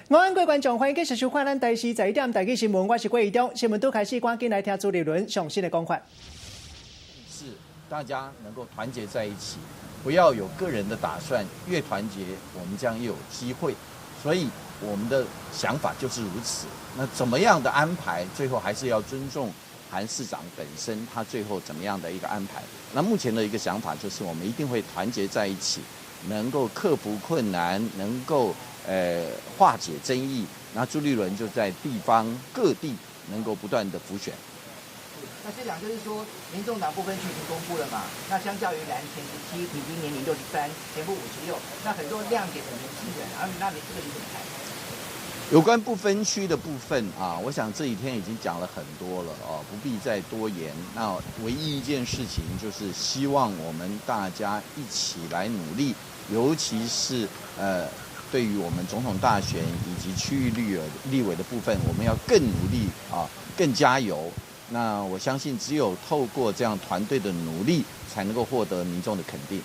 午安，各位觀眾，歡迎繼續收看咱台視十一點台語新聞，我是郭義中。新聞拄開始，趕緊來聽朱立倫上新的講法。是大家能夠團結在一起，不要有個人的打算，越團結，我們將越有機會。所以我們的想法就是如此。那怎麼樣的安排，最後還是要尊重韓市長本身，他最後怎麼樣的一個安排。那目前的一個想法就是，我們一定會團結在一起，能夠克服困難，能夠化解爭議。那朱立倫就在地方各地能夠不斷的輔選。那市長就是說，民眾黨不分區已經公布了嘛？那相較於藍田17，平均年齡63，田部56，那很多亮點的年輕人，啊，那你這個你怎麼看？有關不分區的部分啊，我想這幾天已經講了很多了哦，不必再多言。那唯一一件事情就是希望我們大家一起來努力，尤其是對於我們總統大選以及區域立委的部分，我們要更努力啊，更加油。那我相信，只有透過這樣團隊的努力，才能夠獲得民眾的肯定。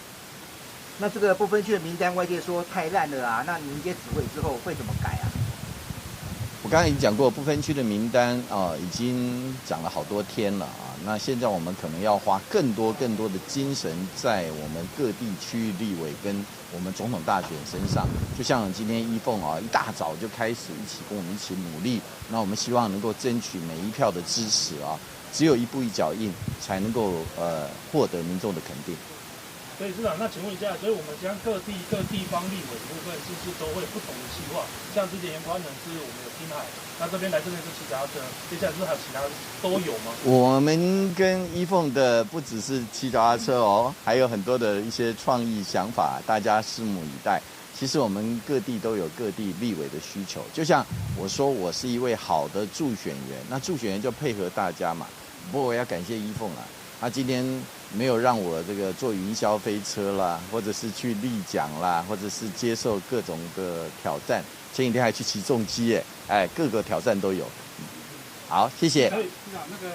那這個不分區的名單，外界說太爛了啊！那您接指揮之後會怎麼改啊？我剛才已經講過，不分區的名單啊，已經講了好多天了啊。那現在我們可能要花更多更多的精神在我們各地區域立委跟我們總統大選身上。就像今天一鳳啊，一大早就開始一起跟我們一起努力。那我們希望能夠爭取每一票的支持啊，只有一步一腳印，才能夠獲得民眾的肯定。所以市長，那請問一下，所以我們將各地各地方立委的部分，是不是都會有不同的計劃？像之前顏寬恆是我們有濱海，那這邊來這邊是騎腳踏車，接下來是不是還有其他都有嗎？我們跟一鳳的不只是騎腳踏車哦，還有很多的一些創意想法，大家拭目以待。其實我們各地都有各地立委的需求，就像我說，我是一位好的助選員，那助選員就配合大家嘛。不過我要感謝一鳳啊，他今天沒有讓我這個坐雲霄飛車啦，或者是去立獎啦，或者是接受各種的挑戰。前幾天還去騎重機耶，哎，各個挑戰都有。好，謝謝。所以市長，那個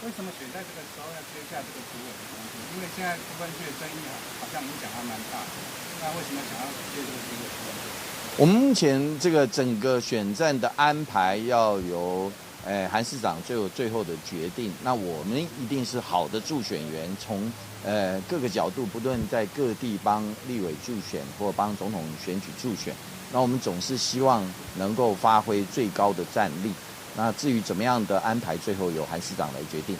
為什麼選在這個時候要接下這個主委的工作？因為現在不分區的爭議好像影響還蠻大。那為什麼想要接這個主委的工作？我們目前這個整個選戰的安排要由韓市長最後的決定。那我們一定是好的助選員，從各個角度，不論在各地幫立委助選或幫總統選舉助選，那我們總是希望能夠發揮最高的戰力。那至於怎麼樣的安排，最後由韓市長來決定。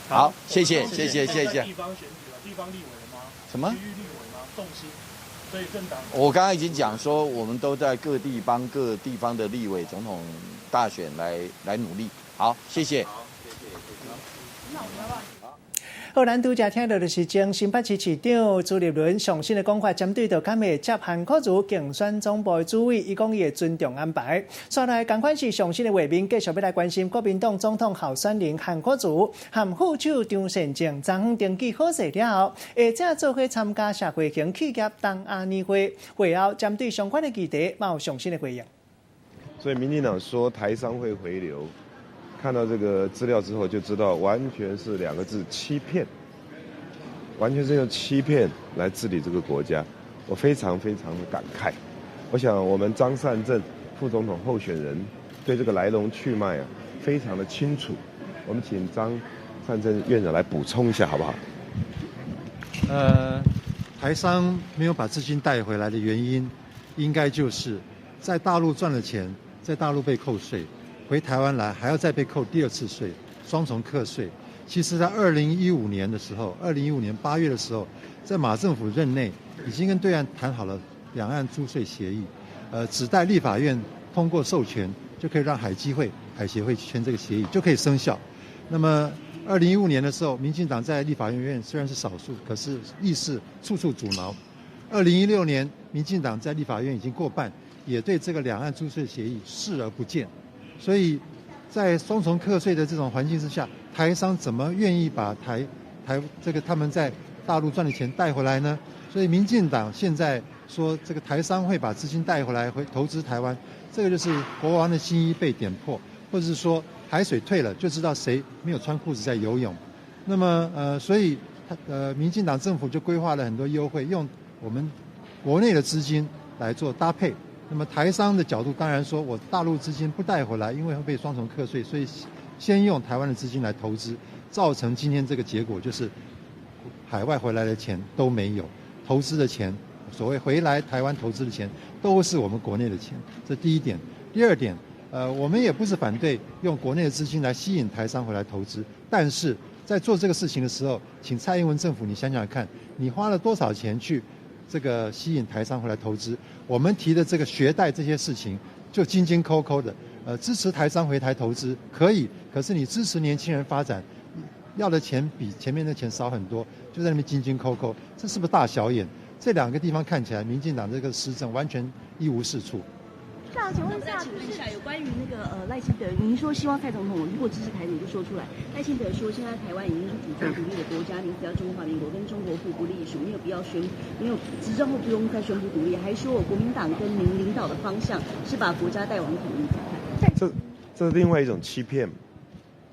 好，謝謝，謝謝，謝謝。地方選舉了，地方立委了嗎？什麼？區域立委嗎？重心。所以政黨。我剛剛已經講說，我們都在各地幫各地方的立委、總統大選來努力。好，謝謝。好，謝謝，謝謝。好，咱拄才聽到的是前新北市市長朱立倫上新的講法，針對著敢會接韓國瑜競選總部的主委，伊講伊會尊重安排。煞來仝款是上新的畫面，繼續欲來關心國民黨總統候選人韓國瑜和副手張善政昨昏登記好勢了後，下晝做伙參加社會型企業東亞年會，會後針對相關的議題，嘛有上新的回應。所以民進黨說台商會回流。看到這個資料之後，就知道完全是兩個字：欺騙。完全是用欺騙來治理這個國家，我非常非常的感慨。我想我們張善政副總統候選人對這個來龍去脈啊，非常的清楚。我們請張善政院長來補充一下，好不好？台商沒有把資金帶回來的原因，應該就是在大陸賺了錢，在大陸被扣稅。回台灣來還要再被扣第二次稅，雙重課稅。其實，在二零一五年的時候，2015年8月的時候，在馬政府任內，已經跟對岸談好了兩岸租稅協議，只待立法院通過授權，就可以讓海基會、海協會簽這個協議，就可以生效。那麼，二零一五年的時候，民進黨在立法院雖然是少數，可是議事處處阻撓。2016年，民進黨在立法院已經過半，也對這個兩岸租稅協議視而不見。所以，在雙重課稅的這種環境之下，台商怎麼願意把台台這個他們在大陸賺的錢帶回來呢？所以，民進黨現在說這個台商會把資金帶回來，回投資台灣，這個就是國王的新衣被點破，或者是說海水退了就知道誰沒有穿褲子在游泳。那麼，所以他民進黨政府就規劃了很多優惠，用我們國內的資金來做搭配。那么台商的角度当然说，我大陆资金不带回来，因为会被双重课税，所以先用台湾的资金来投资，造成今天这个结果就是海外回来的钱都没有，投资的钱，所谓回来台湾投资的钱，都是我们国内的钱。这第一点。第二点，我们也不是反对用国内的资金来吸引台商回来投资，但是在做这个事情的时候，请蔡英文政府你想想看，你花了多少钱去这个吸引台商回来投资？我们提的这个学贷这些事情，就斤斤抠抠的，支持台商回台投资可以，可是你支持年轻人发展，要的钱比前面的钱少很多，就在那边斤斤抠抠，这是不是大小眼？这两个地方看起来，民进党这个施政完全一无是处。请问一下，请问一下，有关于那个赖清德，您说希望蔡总统如果支持台独就说出来。赖清德说，现在台湾已经是主权独立的国家，名字叫中华民国，跟中国互不隶属，没有必要宣，没有执政后不用再宣布独立，还说我国民党跟您领导的方向是把国家带往统一。这是另外一种欺骗。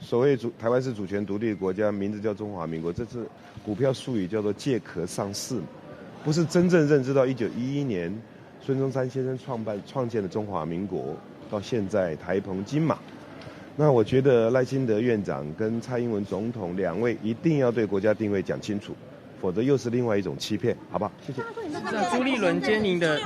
所谓台湾是主权独立的国家，名字叫中华民国，这是股票术语叫做借壳上市，不是真正认知到1911年。孙中山先生创建的中华民国，到现在台澎金马。那我觉得赖清德院长跟蔡英文总统两位一定要对国家定位讲清楚，否则又是另外一种欺骗，好不好？谢谢。朱立伦兼您的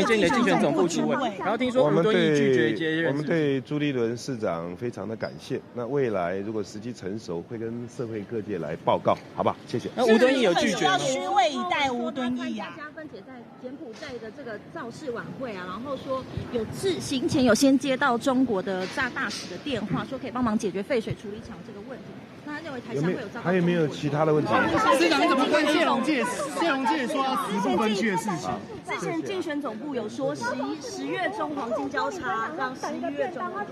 竞选总部主委，然后听说吴敦义拒绝接任。我们对朱立伦市长非常的感谢。那未来如果时机成熟，会跟社会各界来报告，好不好？谢谢。那吴敦义有拒绝吗？虚位以待吴敦义啊。加分姐在柬埔寨的这个造势晚会啊，然后说有自行前有先接到中国的大使的电话，说可以帮忙解决废水处理厂这个问题。那他认为台商会有还有没有其他的问题？市长你怎么看谢龙介？谢龙介说要辞不分区的事情。之前竞选总部有说10月中黄金交叉，让11月中。他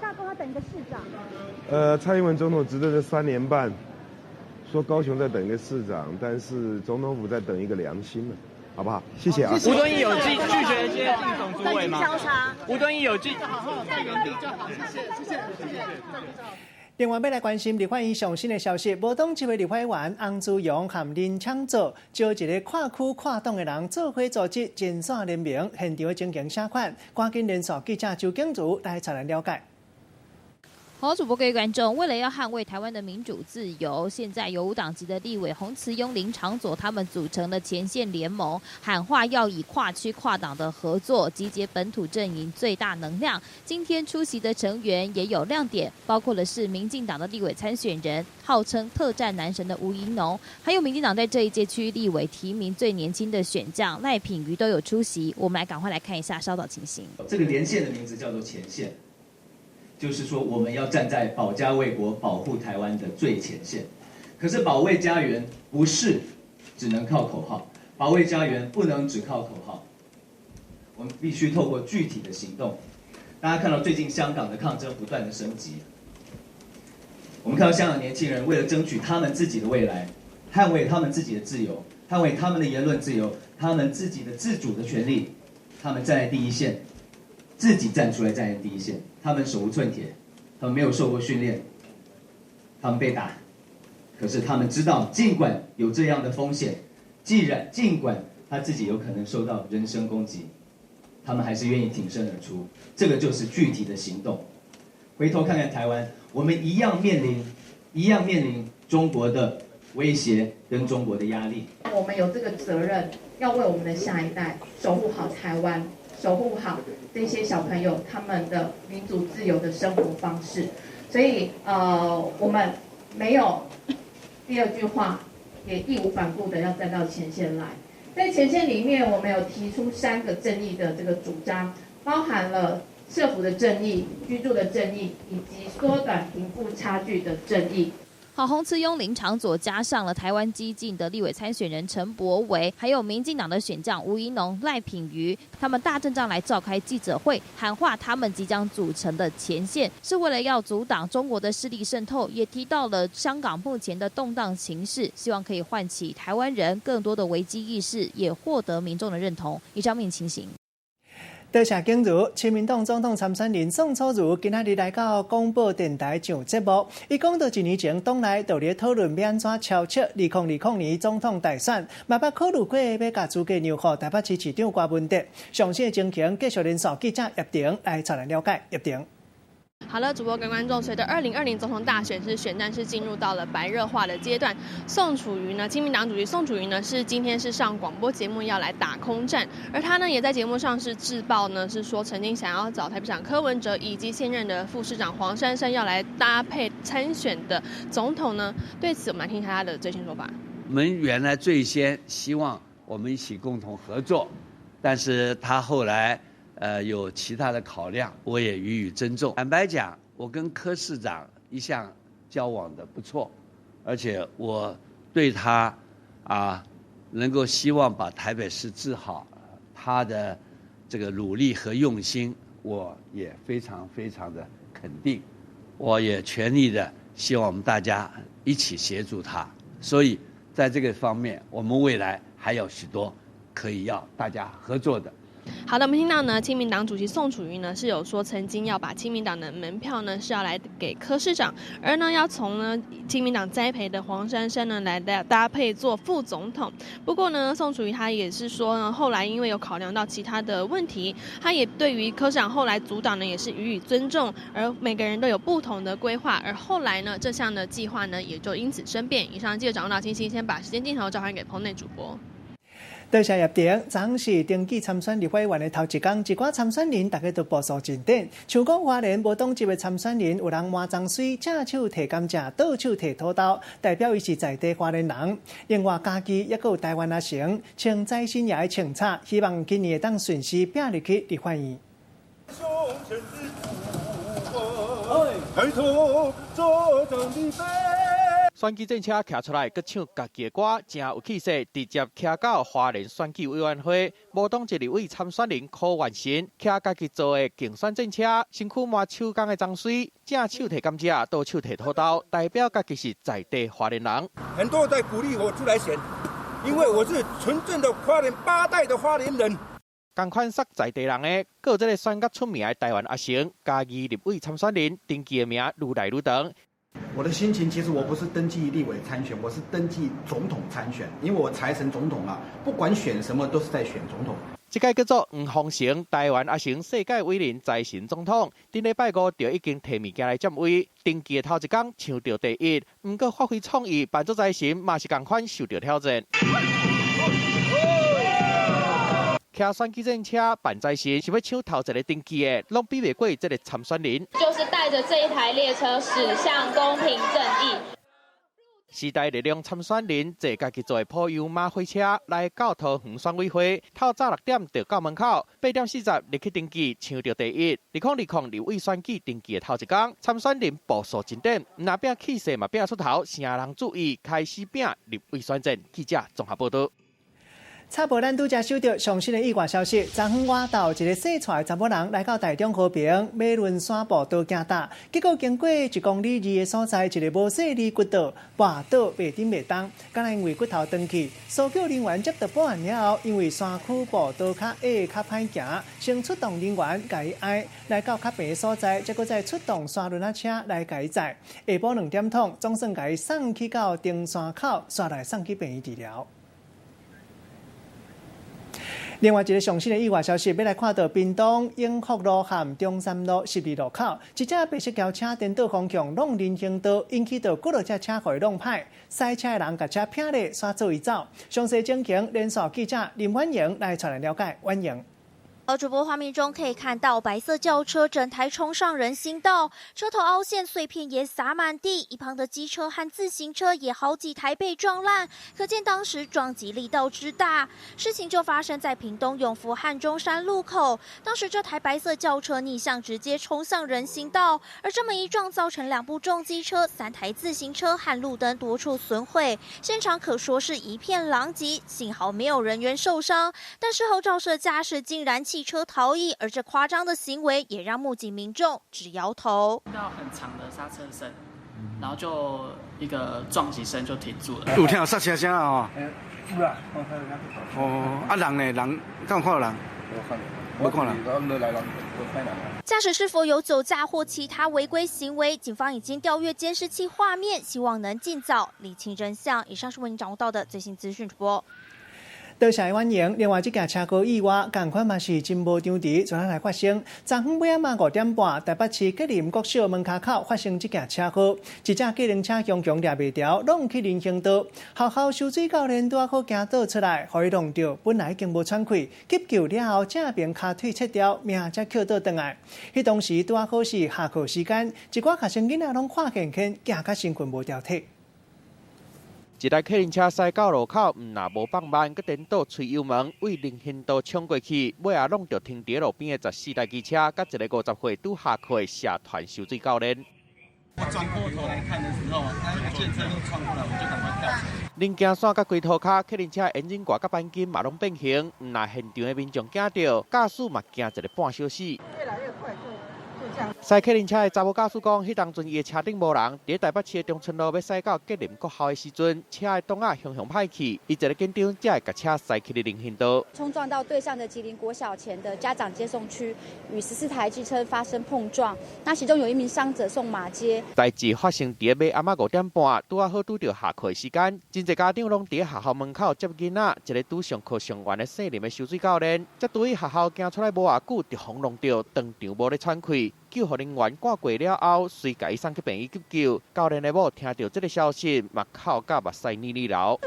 大哥他等一个市长。蔡英文总统执政这3年半，说高雄在等一个市长，但是总统府在等一个良心呢，好不好？谢谢啊。吴敦义有拒绝接竞总主委吗？吴敦义有拒。谢谢谢谢谢谢。另外，欲来关心立法院上新的消息，无党籍的立法委员洪慈庸和林昶佐招一个跨区跨党的人做伙组织前线联盟，现场的情形啥款？赶紧连线记者周景如来带咱了解。好，主播各位观众，为了要捍卫台湾的民主自由，现在有无党籍的立委洪慈庸、林昶佐他们组成的前线联盟，喊话要以跨区跨党的合作，集结本土阵营最大能量。今天出席的成员也有亮点，包括的是民进党的立委参选人，号称特战男神的吴怡农，还有民进党在这一届区立委提名最年轻的选将赖品妤都有出席。我们来赶快来看一下稍早情形。这个连线的名字叫做前线。就是说，我们要站在保家卫国、保护台湾的最前线。可是，保卫家园不是只能靠口号，保卫家园不能只靠口号，我们必须透过具体的行动。大家看到最近香港的抗争不断的升级，我们看到香港年轻人为了争取他们自己的未来，捍卫他们自己的自由，捍卫他们的言论自由，他们自己的自主的权利，他们站在第一线。自己站出来站在第一线，他们手无寸铁，他们没有受过训练，他们被打，可是他们知道，尽管有这样的风险，尽管他自己有可能受到人身攻击，他们还是愿意挺身而出。这个就是具体的行动。回头看看台湾，我们一样面临中国的威胁跟中国的压力。我们有这个责任，要为我们的下一代守护好台湾。守护好这些小朋友他们的民主自由的生活方式，所以我们没有第二句话，也义无反顾的要站到前线来。在前线里面，我们有提出3个正义的这个主张，包含了社福的正义、居住的正义，以及缩短贫富差距的正义。好，洪慈庸、林昶佐加上了台湾激进的立委参选人陈柏惟，还有民进党的选将吴怡农、赖品妤，他们大阵仗来召开记者会，喊话他们即将组成的前线，是为了要阻挡中国的势力渗透，也提到了香港目前的动荡情势，希望可以唤起台湾人更多的危机意识，也获得民众的认同。以上面情形。多谢景如，亲民党总统参选人宋楚瑜今仔日来到广播电台上节目。伊讲到一年前，党内就咧讨论欲按怎超出2020年总统大选，嘛捌考虑过欲共资格让予台北市市长柯文哲。详细情形，继续连线记者叶婷来带咱了解。叶婷。好了，主播跟观众，随着2020总统大选是选战是进入到了白热化的阶段。宋楚瑜呢，亲民党主席宋楚瑜呢是今天是上广播节目要来打空战，而他呢也在节目上是自爆呢，是说曾经想要找台北市长柯文哲以及现任的副市长黄珊珊要来搭配参选的总统呢。对此，我们来听一下他的最新说法。我们原来最先希望我们一起共同合作，但是他后来有其他的考量，我也予以尊重。坦白讲，我跟柯市长一向交往的不错，而且我对他能够希望把台北市治好，他的这个努力和用心，我也非常非常的肯定。我也全力的希望我们大家一起协助他。所以在这个方面，我们未来还有许多可以要大家合作的。好的，我们听到呢，亲民党主席宋楚瑜呢是有说，曾经要把亲民党的门票呢是要来给柯市长，而呢要从呢亲民党栽培的黄珊珊呢来搭配做副总统。不过呢，宋楚瑜他也是说呢，后来因为有考量到其他的问题，他也对于柯市长后来阻挡呢也是予以尊重，而每个人都有不同的规划，而后来呢这项的计划呢也就因此生变。以上记者掌握到信息，先把时间镜头交还给棚内主播。多谢叶婷，昨是登记参选立法院的头一工，一寡参选人大家都步数进展。像讲花莲无党籍的参选人，有人换脏水，正手提甘蔗，倒手提土豆，代表伊是在地花莲人。另外，嘉义犹阁有台湾阿成，穿财神爷的穿插，希望今年会当顺势拼入去立法院。选举战车骑出来，阁唱家己的歌，真有气势，直接骑到花莲选举委员会。无党籍立委参选人柯万新骑家己做的竞选战车，身躯抹手工的脏水，正手提甘蔗，倒手提土豆，代表家己是在地花莲人。很多在鼓励我出来选，因为我是纯正的花莲八代的花莲人。仝款煞在地人的，阁有这个选甲出名的台湾阿成，嘉义立委参选人，登记的名愈来愈长。我的心情，其实我不是登记立委参选，我是登记总统参选，因为我财神总统啊，不管选什么都是在选总统。这届叫做黄宏成，台湾阿成世界伟人财神总统，顶礼拜五就已经提物件来占位，登记的头一工抢到第一，毋过发挥创意扮作财神，嘛是仝款受到挑战。骑选举战车扮财神，是欲抢头一个登记的，拢比袂过这个参选人。就是带着这一台列车驶向公平正义。时代力量参选人坐家己做的普悠玛火车来到桃园选委会，透早6点就到门口，8点40入去登记，抢到第一。2020立委选举登记的头一工，参选人步数进展，毋但拼气势嘛拼出头，成人注意，开始拼立委选战。记者综合报道。插播咱拄才收到上新的意外消息，昨昏外岛一个细带的查某人来到台中和平马仑山步道行搭，结果经过1.2公里的所在，一个无细腻骨头跋倒袂振袂动，敢若因为骨头断去。搜救人员接到报案了后，因为山区步道较矮较歹行，先出动人员共伊挨来到较平的所在，才阁再出动三轮仔车来共伊载。下晡2点钟，总算共伊送去到登山口，煞来送去病院治疗。另外一个上新的意外消息，欲来看到屏东永福路和中山路十字路口，一只白色轿车颠倒方向弄人行道，引起到几落只车予伊弄歹，驶车的人共车撇咧，煞做伊走。详细情形，连线记者林婉莹来带来了解。婉莹。而主播画面中可以看到，白色轿车整台冲上人行道，车头凹陷，碎片也洒满地，一旁的机车和自行车也好几台被撞烂，可见当时撞击力道之大。事情就发生在屏东永福和中山路口，当时这台白色轿车逆向直接冲向人行道，而这么一撞，造成2部重机车、3台自行车和路灯多处损毁，现场可说是一片狼藉。幸好没有人员受伤，但事后肇事驾驶竟然弃车逃逸，而这夸张的行为也让目击民众直摇头。听到很长的刹车声，然后就一个撞击声就停住了。有听到刹车声啊？有啦。哦，啊人呢？人敢有看到人？無看人。駕駛是否有酒駕或其他違規行為？警方已經調閱監視器畫面，希望能盡早釐清真相。以上是為您掌握到的最新資訊，主播。多謝歡迎。另外，這件車禍意外，仝款嘛是真無常佇昨昏來發生。昨昏尾仔嘛5點半，台北市吉林國小門跤口發生這件車禍，一隻計程車強強掠袂牢，攏去人行道。學校收水教練拄仔好行倒出來，予伊挵著，本來已經無喘氣，急救了後，正邊跤腿切掉，命才抾倒轉來。彼當時拄仔好是下課時間，一寡學生囡仔攏看見見，驚甲神魂無牢體。一台客運車駛到路口，毋若無放慢，閣顛倒催油門，對人行道衝過去，尾仔挵著停佇路邊的14台機車，佮一个50歲拄下課的社團收水教練。我轉過頭來看的時候，那個電車都衝過來，我就趕快跳車。零件線佮規塗跤，客運車引擎蓋佮鈑金嘛攏變形，毋若現場的民眾驚著，駕駛嘛驚一个半小時。越來越快就。駛客運車的查某駕駛講，彼當陣伊的車頂無人，佇台北市的中村路欲駛到吉林國校的時陣，車的擋仔雄雄歹去，伊一个緊張，才會共車駛去人行道。衝撞到對向的吉林國小前的家長接送區，與14台機車發生碰撞，那其中有一名傷者送馬偕。代誌發生佇尾暗仔5點半，拄仔好拄著下課的時間，真濟家長攏佇學校門口接囡仔，一个拄上課上完的姓林的收水教練，才對學校行出來無偌久，就予挵著，當場無咧喘氣。救護人員趕過了後，隨共伊送去病院急救。教練的某聽著這个消息，嘛哭甲目屎膩膩流。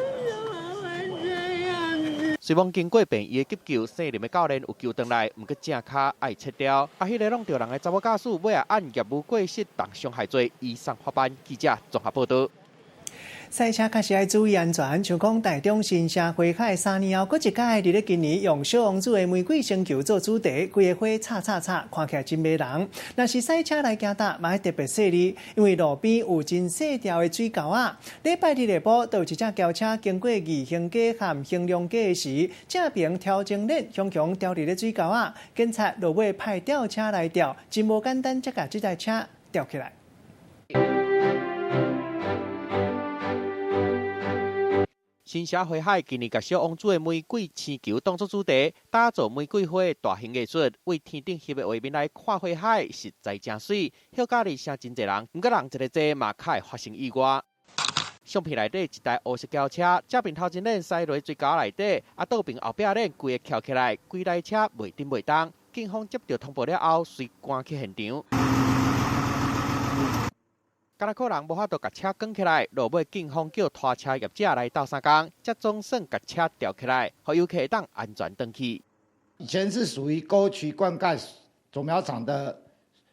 雖罔經過病院的急救，姓林的教練有救轉來，毋過正跤愛切掉。啊，彼个挵著人的查某駕駛，尾仔按業務過失重傷害罪，移送法辦。記者綜合報導。賽車確實愛注意安全，像講台中新社花海3年後，閣一屆佇咧今年用小王子的玫瑰星球做主題，規个花插插插，看起來真迷人。若是賽車來行搭，嘛愛特別細膩，因為路邊有真細條的水溝仔。禮拜日下晡，就有一隻轎車經過義興街和興隆街的時，正爿調整鏈雄雄掉佇咧水溝仔，警察落尾派吊車來吊，真無簡單，才共這台車吊起來。新社花海今年共小王子的玫瑰星球當作主題，打造玫瑰花的大型藝術，對天頂翕的畫面來看花海，實在誠媠。歇假日誠真濟人，毋過人一个濟嘛較會發生意外。相片內底一台烏色轎車，正爿頭前輪駛落水溝內底，啊倒爿後壁輪規个翹起來，規台車袂振袂動。警方接著通報了後，隨趕去現場。敢若可能無法度共車捲起來，落尾警方叫拖車業者來鬥相共，才總算共車吊起來，予遊客會當安全轉去。以前是屬於溝渠灌溉種苗場的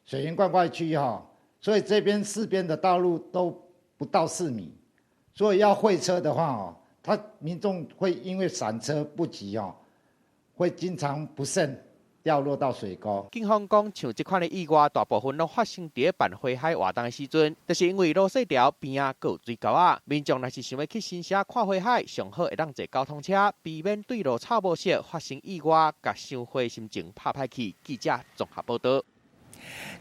水源灌溉區哈，所以這邊四邊的道路都不到4米，所以要會車的話哦，他民眾會因為閃車不及哦，會經常不慎掉落到水溝。警方講，像這款的意外，大部分攏發生佇咧辦花海活動的時陣，就是因為路細條，邊仔閣有水溝仔。民眾若是想欲去新社看花海，上好會當坐交通車，避免對路草無熟發生意外，共賞花心情拍歹去。記者綜合報導。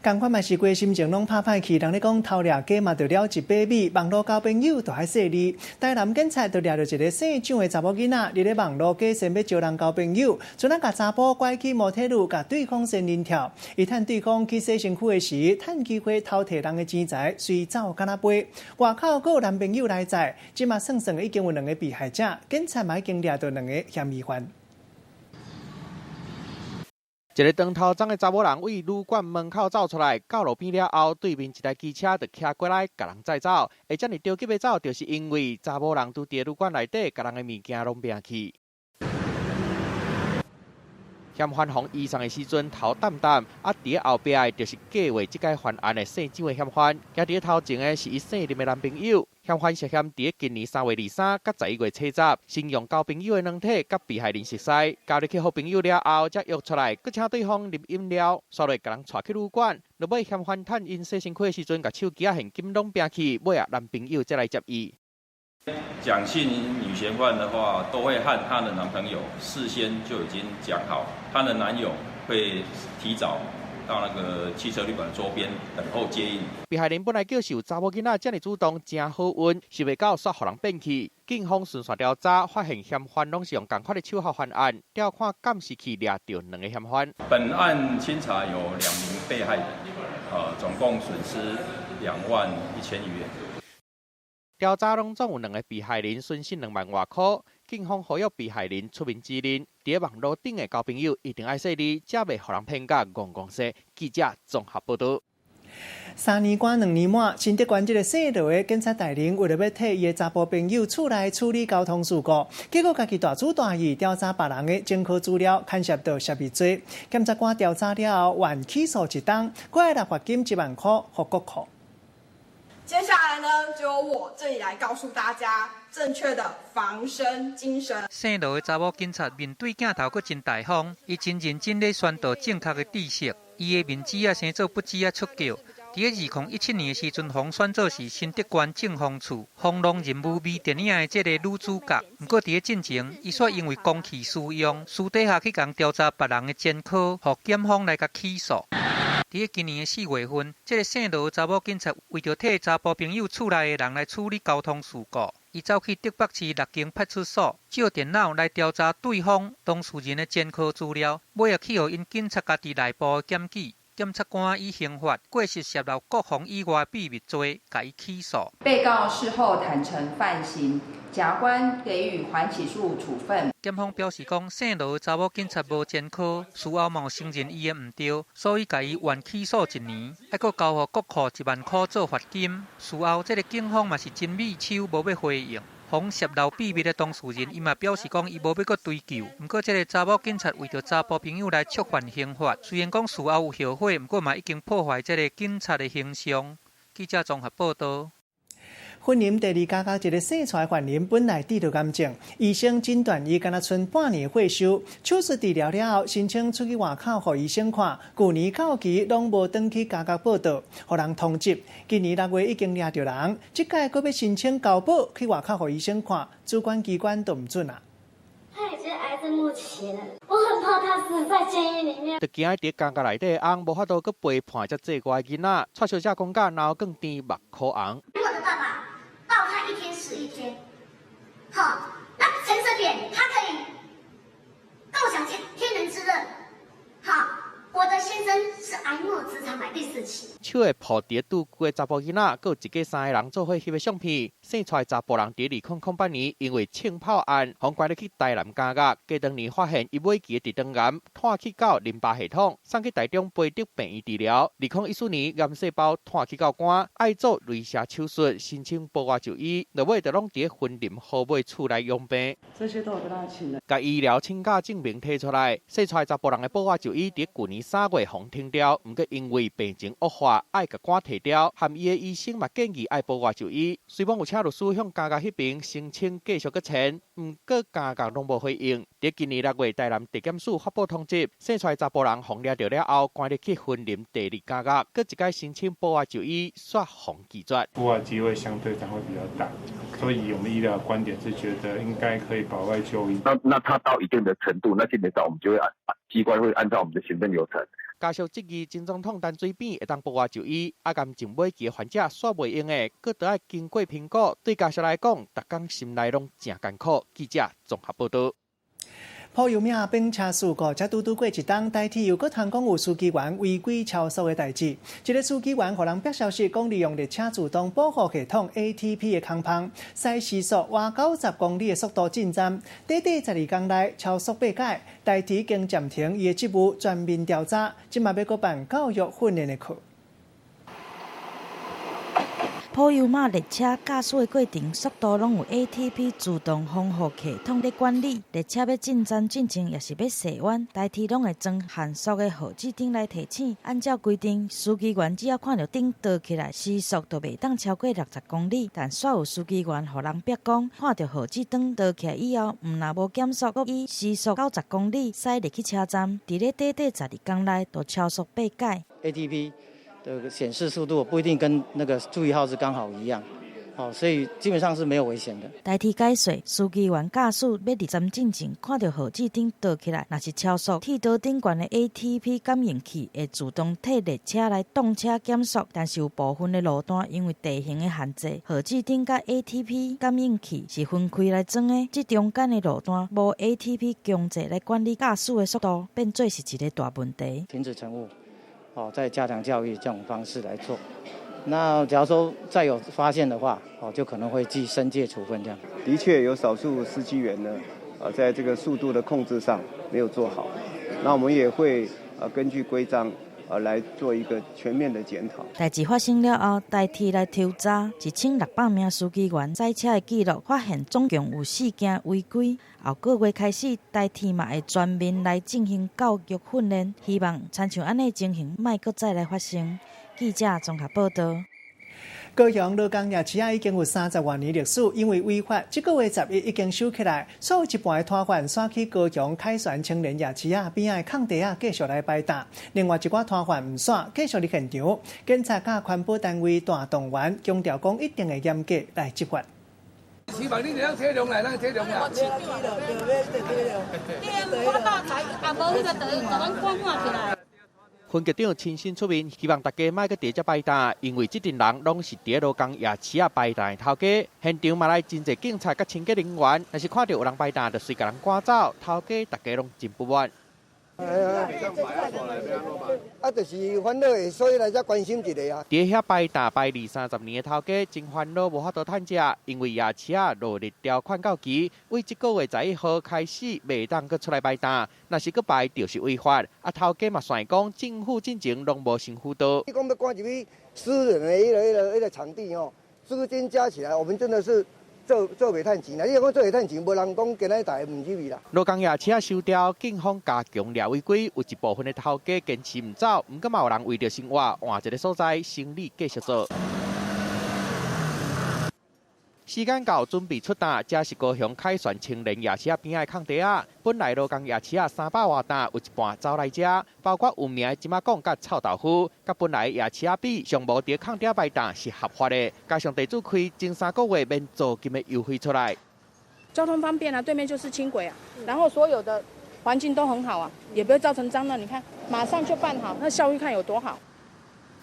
仝款嘛是規心情攏拍歹去，人咧講偷掠雞嘛，著掠一把米，網路交朋友著愛細膩。台南警察就掠著一个姓蔣的查某囡仔，佇咧網路假線欲招人交朋友，陣仔共查埔拐去摩鐵路，共對方仙人跳。伊趁對方去洗身軀的時，趁機會偷提人的錢財，隨走敢若飛。外口閣有男朋友來載，這馬算算已經有2个被害者，警察嘛已經掠著2个嫌疑犯。一个長頭鬃的查某人對旅館門口走出來，到路邊了後，對面一台機車就騎過來，共人載走。會遮爾著急欲走，就是因為查某人拄佇旅館內底，共人的物件攏拚去。嫌犯予移送的時陣頭澹澹，啊，佇後壁的就是計劃這擺犯案的姓蔣的嫌犯，行佇頭前的是伊姓林的男朋友。嫌犯涉嫌佇今年3月23佮11月初10，先用交朋友的軟體佮被害人熟似，交入去好朋友了後，才約出來，閣請對方啉飲料，煞落共人帶去旅館。落尾嫌犯趁𪜶洗身軀的時陣，共手機仔現金攏拚去，尾仔男朋友才來接伊。蔣姓女嫌犯的話，都會和她的男朋友事先就已經講好，她的男友會提早到那個汽車旅館周邊等候接應。被害人本來叫是有查某囡仔遮爾主動，誠好運，想袂到煞予人變去。警方循線調查，發現嫌犯攏是用仝款的手法犯案，調看監視器掠著兩個嫌犯。本案清查有2名被害人，總共損失2萬1千餘元。調查攏總有兩个被害人損失2萬外箍。警方呼籲被害人出面指認，佇咧網路頂的交朋友一定愛細膩，才袂予人騙甲戇戇踅。記者綜合報導。三年關兩年滿，新竹縣這个姓羅的警察大人為著欲替伊的查埔朋友厝內處理交通事故，結果家己大主大意調查別人的前科資料，牽涉到泄密罪。檢察官調查了後，緩起訴一冬，閣愛納罰金1萬箍，予國庫。接下來呢，就由我這裡來告訴大家正確的防身精神。姓羅的查某警察面對鏡頭，閣真大方，伊真認真咧宣導正確的知識。伊的面子仔生做不子仔出叫。佇咧2017年的時陣，予選做是新竹縣政風處防狼任務微電影的這個女主角。毋過佇咧進前，伊煞因為公器私用，私底下去共調查別人的前科，予檢方來共起訴。佇咧今年的4月份，這个姓羅的查某警察為著替查埔朋友厝內的人來處理交通事故，伊走去竹北市六間派出所借電腦來調查對方當事人的前科資料，尾仔去予𪜶警察家己內部的檢舉。檢察官以刑法過失洩露國防以外秘密罪，共伊起訴。被告事後坦承犯行，檢察官給予緩起訴處分。檢方表示講，姓羅的查某警察無前科，事後嘛有承認伊的毋對，所以共伊緩起訴一年，猶閣交予國庫1萬箍做罰金。事後，這个警方嘛是真美手，無欲回應。予洩露秘密的當事人，伊嘛表示講，伊無欲閣追究。毋過，這个查某警察為著查埔朋友來觸犯刑法，雖然講事後有後悔，毋過嘛已經破壞這个警察的形象。記者綜合報導。雲林第二監獄一个姓蔡犯人本來得著癌症，醫生診斷伊干焦賰半年歲壽。手術治療了後，申請出去外口予醫生看。舊年到期攏無轉去監獄報到，予人通緝。今年6月已經掠著人，這擺閣欲申請交保去外口予醫生看，主管機關都毋准啊。他已經癌症末期了，我很怕他死在監獄裡面。就驚佇監獄內底翁無法度閣陪伴遮濟个囡仔，蔡小姐講甲腦更甜目箍紅。我的爸爸抱他一天是一天，好，那陳水扁他可以共享天天倫之樂，好，我的先生是癌末直腸癌第四期。手會抱佇肚臍的查埔囡仔，閣有一家三个人做伙翕的相片。姓蔡查埔人佇2008年因為槍炮案，予關入去台南監獄。過當年發現伊尾期的直腸癌，拖去到淋巴系統，送去台中培德病院治療。2014年癌細胞拖去到肝，愛做雷射手術，申請保外就醫，落尾就攏佇雲林好尾厝內養病。這些都有跟他請的。共醫療請假證明提出來，姓蔡查埔人的保外就醫佇舊年3月予停掉，毋過因為病情惡化，愛共肝提掉，含伊的醫生嘛建議愛保外就醫。雖罔有請律師向監獄彼邊申請繼續閣簽，毋過監獄攏無回應。佇今年6月，台南地檢署發布通緝，姓蔡查埔人予掠著了後，關入去雲林第二監獄，閣一擺申請保外就醫，煞予拒絕。復外機會相對上會比較大，所以我們醫療觀點是覺得應該可以保外就醫。那他到一定的程度，那基本上我們就會按機關會按照我們的行政流程。家屬質疑前總統陳水扁會當保外就醫，啊，癌症尾期的患者煞袂用的，閣著愛經過評估，對家屬來講，逐工心內攏誠艱苦。記者綜合報導。普悠瑪反車事故，才拄拄過一冬，台鐵又閣通講有司機員違規超速的代誌。這个司機員予人爆消息，講利用列車自動保護系統 ATP 的空縫，駛時速倚90公里的速度進站，短短12工內超速八擺，台鐵已經暫停伊的職務，全面調查，這馬欲閣辦教育訓練的課。普悠瑪列車駕駛的過程速度攏有 ATP 自動防護系統咧管理。列車欲進站進前，抑是欲踅彎，台鐵攏會裝限速的號誌燈來提醒。按照規定，司機員只要看著燈著起來，時速就袂當超過60公里。但煞有司機員予人爆講，看著號誌燈著起來以後，毋但無減速，閣以時速90公里駛入去車站，佇咧短短12工內就超速八擺。 ATP 的顯示速度不一定跟那個注意號誌剛好一樣，哦，所以基本上是沒有危險的。代替解說，司機員駕駛欲入站進前，看著號誌燈倒起來，若是超速，鐵道頂懸的 ATP 感應器會自動替列車來擋車減速。但是有部分的路段因為地形的限制，號誌燈佮 ATP 感應器是分開來裝的，這中間的路段無 ATP 強制來管理駕駛的速度，變做是一個大問題。停止乘務，哦，再加強教育這種方式來做。那假如說再有發現的話，哦，就可能會記申誡處分這樣。的確有少數司機員呢，在這個速度的控制上沒有做好，那我們也會根據規章來做一個全面的檢討。代誌發生了後，台鐵來抽查1600名司機員載車的記錄，發現總共有4件違規。後個月開始，台鐵嘛會全面來進行教育訓練，希望親像按呢情形莫閣再來發生。記者綜合報道。高雄鹿港夜市仔已經有30外年歷史，因為違法，這個月11已經收起來。所有一半的攤販徙去高雄凱旋青年夜市仔邊仔的空地仔繼續來擺檔。另外一寡攤販毋徙，繼續佇現場。警察佮環保單位大動員，強調講一定會嚴格來執法。希望你會當體諒來，咱體諒啦。分局長親身出面，希望大家莫閣佇遮擺檔，因為這陣人攏是佇鹿港夜市仔擺檔的頭家。現場嘛來真濟警察佮清潔人員，若是看著有人擺檔，就隨共人趕走。頭家大家攏真不滿。啊，就是煩惱的，所以來遮關心一下啊。佇遐擺檔擺20-30年的頭家真煩惱，無法度趁食，因為夜市仔落日條款到期，為這個月11號開始，袂當閣出來擺檔，若是閣擺就是違法。啊，頭家嘛算講，政府進前攏無先輔導。你講欲趕入去私人的彼個場地吼，資金加起來，我們真的是。做袂趁錢啦！你若講做會趁錢，無人講今仔逐个毋入去啦。鹿港夜市仔收掉，警方加強抓違規，有一部分的頭家堅持毋走，毋過嘛有人為著生活換一個所在，生意繼續做。時間到，準備出檔，這是高雄凱旋青年夜市仔邊仔的空地仔。本來鹿港夜市仔300外檔，有一半走來遮，包括有名的金仔講佮臭豆腐，佮本來夜市仔比上無佇空地仔擺檔是合法的。加上地主開前3個月免租金的優惠出來，交通方便啊，對面就是輕軌啊，然後所有的環境都很好啊，也不會造成髒亂。你看，馬上就辦好，那效益看有多好。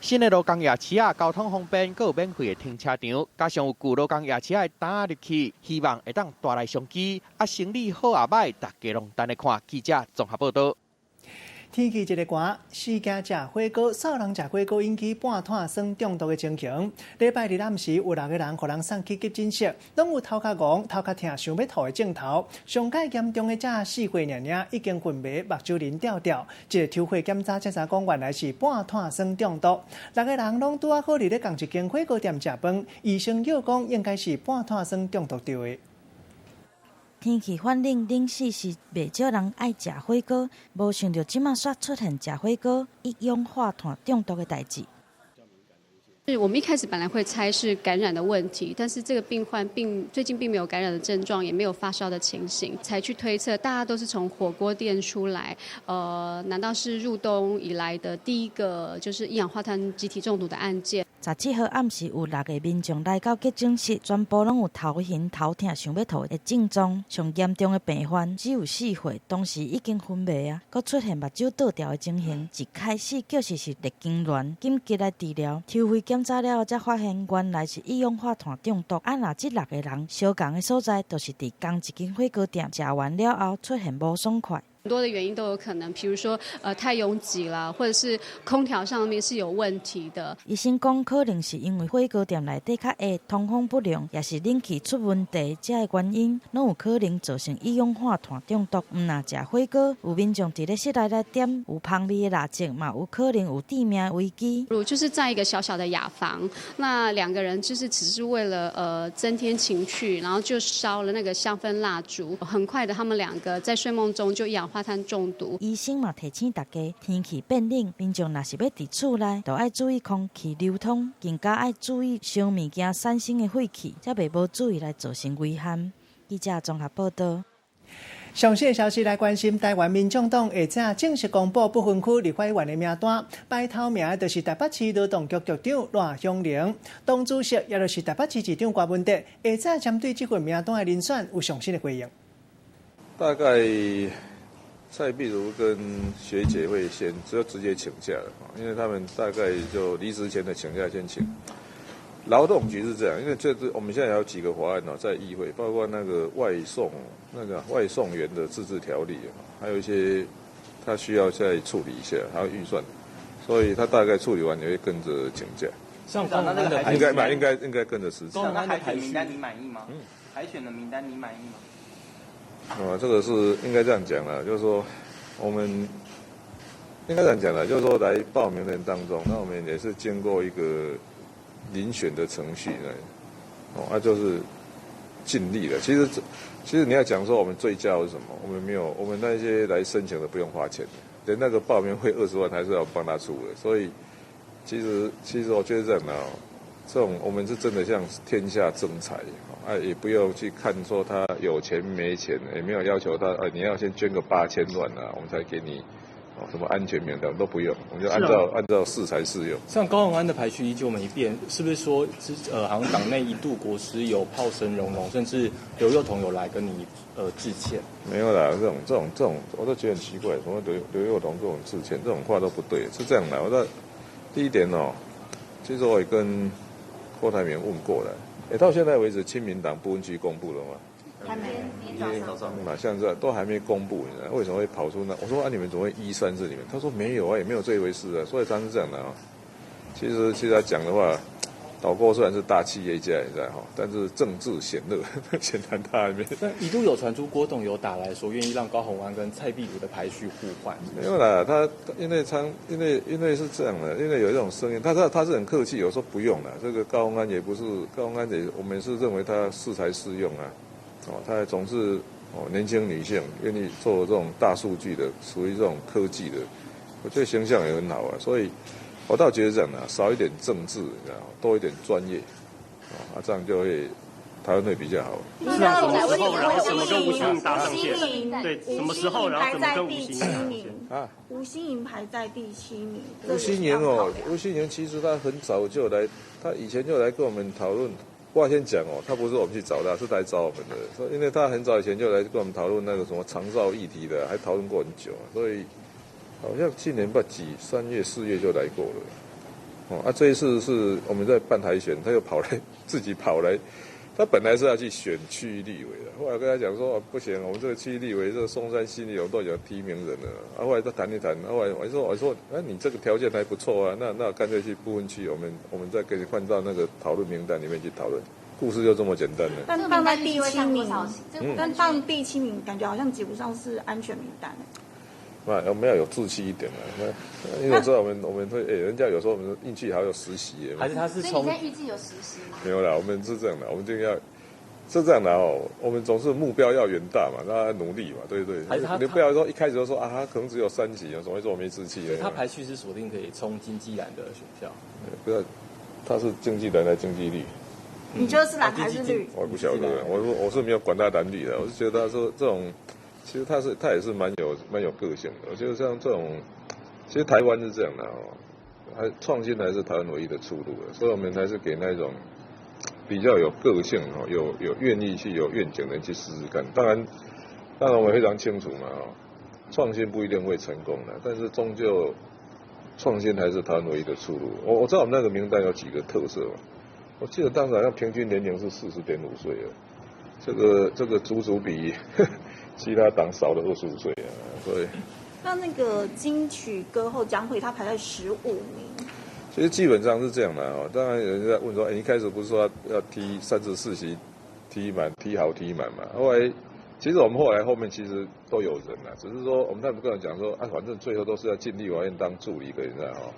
新的鹿港夜市仔交通方便，閣有免費的停車場，加上有舊鹿港夜市仔的檔入去，希望會當帶來商機。啊，生意好也歹，大家攏等咧看。記者綜合報道。天氣一个寒，四驚食火鍋，少人食火鍋引起半炭酸中毒的情形。禮拜日暗時有6個人予人送去急診室，攏有頭殼戇、頭殼疼、想欲吐的症頭。上蓋嚴重的才4歲爾爾，已經昏迷，目睭仁吊吊。一個抽血檢查才知講原來是半炭酸中毒。6個人攏拄仔好佇咧仝一間火鍋店食飯，醫生又講應該是半炭酸中毒著的。天氣反冷，冷死是袂少人愛食火鍋，無想著這馬煞出現食火鍋一氧化碳中毒的代誌。是我們一開始本來會猜是感染的問題，但是這個病患最近並沒有感染的症狀，也沒有發燒的情形，才去推測大家都是從火鍋店出來，難道是入冬以來的第一個就是一氧化碳集體中毒的案件？17號暗時有6個民眾來到急診室，全部攏有頭暈、頭疼、想欲吐的症狀。上嚴重的病患只有4歲，當時已經昏迷啊，閣出現目睭倒掉的情形。一開始確實是熱痙攣，緊急來治療，抽血檢查了後才發現原來是一氧化碳中毒。啊，若這6個人相仝的所在，就是佇仝一間火鍋店食完了後出現無爽快。很多的原因都有可能，比如說，太擁擠啦，或者是空調上面是有問題的。醫生講，可能是因為火鍋店內底較熱，通風不良，也是冷氣出問題，這个原因，攏有可能造成一氧化碳中毒。毋若食火鍋，有民眾佇咧室內來點有香味的蠟燭，嘛有可能有致命危機。如就是在一個小小的雅房，那兩個人就是只是為了增添情趣，然後就燒了那個香氛蠟燭。很快的，他們兩個在睡夢中就一氧化碳中毒。醫生嘛提醒大家，天氣變冷，民眾若是欲佇厝內，就愛注意空氣流通，更加愛注意燒物件產生的廢氣，才袂無注意來造成危險。記者綜合報道。上新的消息來關心，台灣民眾黨下晝正式公布不分區立法委員的名單，排頭名的就是台北市勞動局局長賴香伶，黨主席也就是台北市市長柯文哲，下晝針對這份名單的人選有上新的回應。大概蔡壁如跟學姐會先，就直接請假了，因為他們大概就離職前的請假先請。勞動局是這樣，因為這次我們現在有幾個法案哦，在議會，包括那個外送員的自治條例，還有一些他需要再處理一下，還有預算，所以他大概處理完也會跟着請假。像剛剛的應該跟着辭職。那海選名單你滿意嗎？海選的名單你滿意嗎？啊，這個是應該這樣講啦，就是說我們應該這樣講啦，就是說來報名的人當中，那我們也是經過一個遴選的程序呢，哦，那就是盡力了。其實你要講說我們最佳是什麼？我們沒有，我們那些來申請的不用花錢的，連那個報名費20萬還是要幫他出的。所以，其實我覺得這樣哦，這種我們是真的向天下徵才，啊，也不用去看說他有錢沒錢，也沒有要求他，你要先捐個8000萬啊，我們才給你。什麼安全名單都不用，我們就按照適才適用。像高虹安的排序依舊沒變，是不是說之好像黨內一度國師有炮聲隆隆，甚至劉宥彤有來跟你致歉？沒有啦，這種我都覺得很奇怪，什麼劉宥彤這種致歉這種話都不對，是這樣的。我說第一點哦，其實我也跟郭台銘問過了，哎，到現在為止，親民黨不分區公布了嗎？還沒，早上。嘛，現在都還沒公布，你知道為什麼會跑出那？我說啊，你們怎麼會一三這裡面？他說沒有啊，也沒有這一回事啊。所以他是這樣的啊。其實他講的話，倒戈雖然是大企業家，你知道哈，但是政治顯露，顯然他還沒。但一度有傳出郭董有打來說，願意讓高虹安跟蔡壁如的排序互換。沒有啦，他因為他因為因為是這樣的，因為有一種聲音，他是很客氣，有說不用了。這個高虹安也不是高虹安也，我們是認為他適才適用啊。哦，他總是哦，年輕女性願意做這種大數據的，屬於這種科技的，我覺得形象也很好啊。所以，我倒覺得這樣啊，少一點政治，你知道，多一點專業，啊，這樣就會台灣會比較好。是啊，什麼時候然後怎麼跟吳欣盈搭上線？對，什麼時候然後怎麼跟吳欣盈啊？吳欣盈排在第七名。吳欣盈哦，吳欣盈其實他很早就來，他以前就來跟我們討論。我先講哦，他不是我們去找他，是他來找我們的。說因為他很早以前就來跟我們討論那個什麼長照議題的，還討論過很久，所以好像去年不幾3月4月就來過了。哦，啊，這一次是我們在辦海選，他又跑來自己跑來，他本來是要去選區域立委的，後來跟他講說，不行，我們這個區域立委這個松山新里我都有提名人了。啊，後來再談一談，後來我說，那你這個條件還不錯啊，那乾脆去不分區，我們再給你換到那個討論名單裡面去討論。故事就這麼簡單了。但放在第七名，但放第七名，感覺好像擠不上是安全名單。那我們要有志氣一點啊！因為我知道我們會，哎，人家有時候我們運氣好有實習，還是他是從？所以你在預計有實習嗎？沒有啦，我們是這樣的，我們就要是這樣的哦。我們總是目標要遠大嘛，那努力嘛，對不對？還是他？你不要說一開始就說啊，他可能只有3席，怎麼會說我沒志氣？他排序是鎖定可以衝經濟藍的選票。不要，他是經濟藍還是經濟綠？你覺得是藍還是綠？我不曉得，我是沒有管他藍綠的，我是覺得他說這種。其實他也是蠻有個性的，我覺得像這種，其實台灣是這樣的哦，還創新還是台灣唯一的出路的，所以我們還是給那種比較有個性哦，有願意去有願景的人去試試看。當然我們非常清楚嘛哦，創新不一定會成功的，但是終究創新還是台灣唯一的出路。我知道我們那個名單有幾個特色嘛，我記得當時好像平均年齡是40.5歲了，這個足足比其他黨少了25歲啊，所以那個金曲歌后江蕙，她排在15名。其實基本上是這樣的哦。當然有人在問說，哎，一開始不是說要提34席，提滿、提好、提滿嘛？後來其實我們後來後面其實都有人了，只是說我們他們跟人講說，啊，反正最後都是要進立法院當助理的，你知道哦。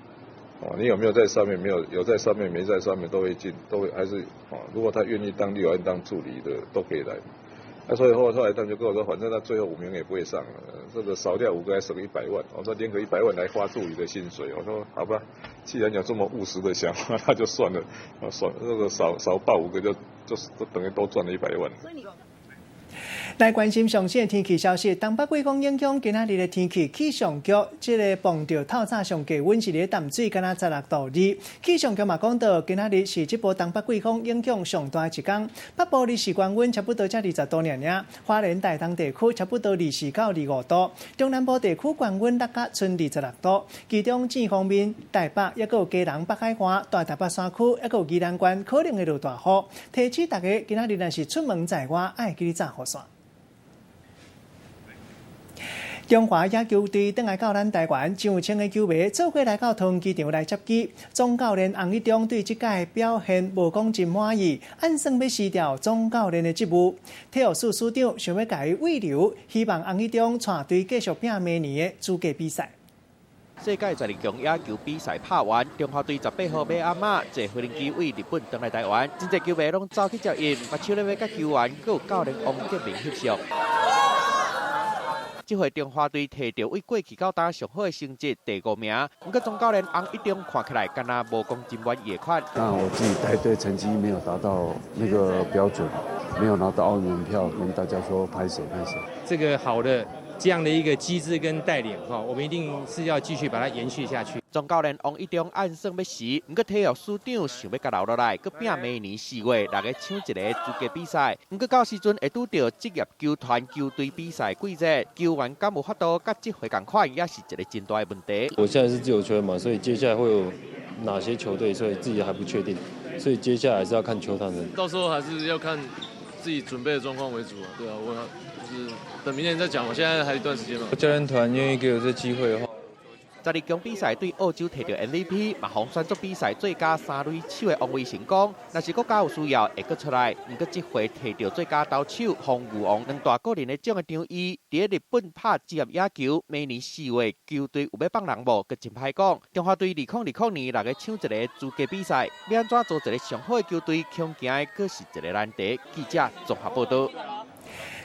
哦，你有沒有在上面？沒有，有在上面，沒在上面都會進，都會還是哦。如果他願意當立法院當助理的，都可以來。那所以後來他們就跟我說，反正他最後5名也不會上了，這個少掉5個還省100萬。我說連個一百萬來花助理的薪水，我說好吧，既然有這麼務實的想法，那就算了，啊，算那個少報5個就等於多賺了一百萬。來關心上新的天氣消息，東北季風影響今仔日的天氣，氣象局這个磅著透早上低溫是佇淡水，敢若16度2。氣象局嘛講到，今仔日是這波東北季風影響上大的一天。北部日時高溫差不多才20度爾爾，花蓮、台東地區差不多24到25度，中南部地區高溫落甲賰26度。其中正方面，台北抑閣有基隆北海岸、大台北山區，抑閣有宜蘭縣可能會落大雨。提醒大家，今仔日若是出門在外，愛記得紮雨傘。中華野球隊轉來到咱台灣，張有清的球迷做伙來到桃園機場來接機。總教練洪一中對這屆表現無講真滿意，按算欲辭掉總教練的職務。體育署署長想欲共伊慰留，希望洪一中帶隊繼續拼明年的資格比賽。世界12強野球比賽拍完，中華隊18號馬阿媽坐飛機對日本轉來台灣，真濟球迷攏走去接應，目手咧欲佮球員閣有教練王建民翕相。這回中華隊摕著對過去到今上好的成績第五名，毋過總教練洪一中看起來敢若無講真滿意的款。當然我自己帶隊成績沒有達到那個標準，沒有拿到奧運門票，跟大家說拍謝拍謝。這個好的這樣的一個機制跟帶領，哈，我們一定是要繼續把它延續下去。總教練洪一中按算欲辭，毋過體育署長想欲共留落來，閣拼明年4月六个搶一個資格比賽。毋過到時陣會拄著職業球團球隊比賽規則，球員敢有法度佮這回仝款，也是一個真大的問題。我現在是自由球員嘛，所以接下來會有哪些球隊，所以自己還不確定，所以接下來還是要看球團的。到時候還是要看自己準備的狀況為主啊，對啊，我就是等明年再講，我現在還有一段時間嘛。教練團願意給我這機會的話。12強比賽對澳洲摕著 MVP，嘛予選做比賽最佳三壘手的王威晨講，若是國家有需要會閣出來。毋過這回摕著最佳投手風雨王兩大個人的獎的張伊，佇咧日本拍職業野球，明年4月球隊有欲放人無？閣真歹講。中華隊2020年六个搶一个資格比賽，欲按怎做一个上好的球隊，恐驚的閣是一个難題。記者綜合報道。